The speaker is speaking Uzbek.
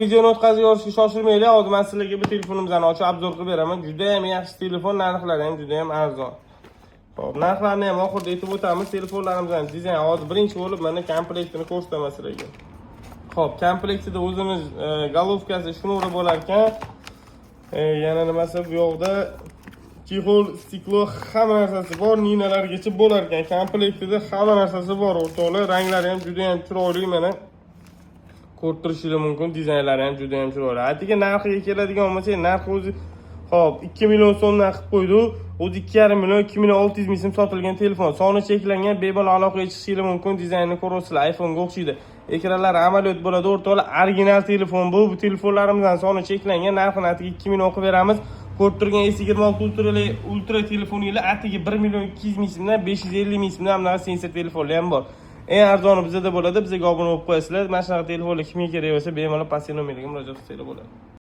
Videoni o'tkazib yuborishga shoshilmanglar. Hozir men sizlarga bu telefonimizni ochib обзор qilib beraman. Juda ham yaxshi telefon, narxlari ham juda ham arzon. Xo'p, narxlarni ham oxirida aytib o'tamiz. Telefonlarimizning dizayn hozir birinchi bo'lib mana komplektini ko'rsataman sizlarga. Xo'p, komplektida o'zini головка si, шнур i bo'lar ekan. Yana nimasi bu yoqda чехол, стекло, hamma narsasi bor, ninalargacha bo'lar ekan. Komplektida hamma narsasi bor, o'rtoqlar. Ranglari ham juda ham chiroyli, mana. Ko'rib turishingiz mumkin, dizaynlari ham juda ham chiroyli. Atigi narxiga keladigan bo'lsak, narxi o'zi, xo'p, 2 million so'mdan qilib qo'ydi. O'zi 2,5 million, 2 million 600 ming so'm sotilgan telefon. Soni cheklangan, bemalol aloqaga chiqishingiz mumkin. Dizaynini ko'rasizlar, iPhone'ga o'xshaydi. Ekranlari AMOLED bo'ladi, o'rtoqlar. Original telefon bu. Bu telefonlarimizdan soni cheklangan, narxini atigi 2 million qilib beramiz. Ko'rib turgan S26 Ultra telefoninglar atigi 1 million 200 ming so'mdan, 550 ming so'mdan bunaqa sensor telefonlar ham bor. Eng arzoni bizada bo'ladi. Bizga obuna bo'lib qo'yasizlar. Mana shunaqa telefonlar kimga kerak bo'lsa, bemalol pastki nomerga murojaat qilsanglar bo'ladi.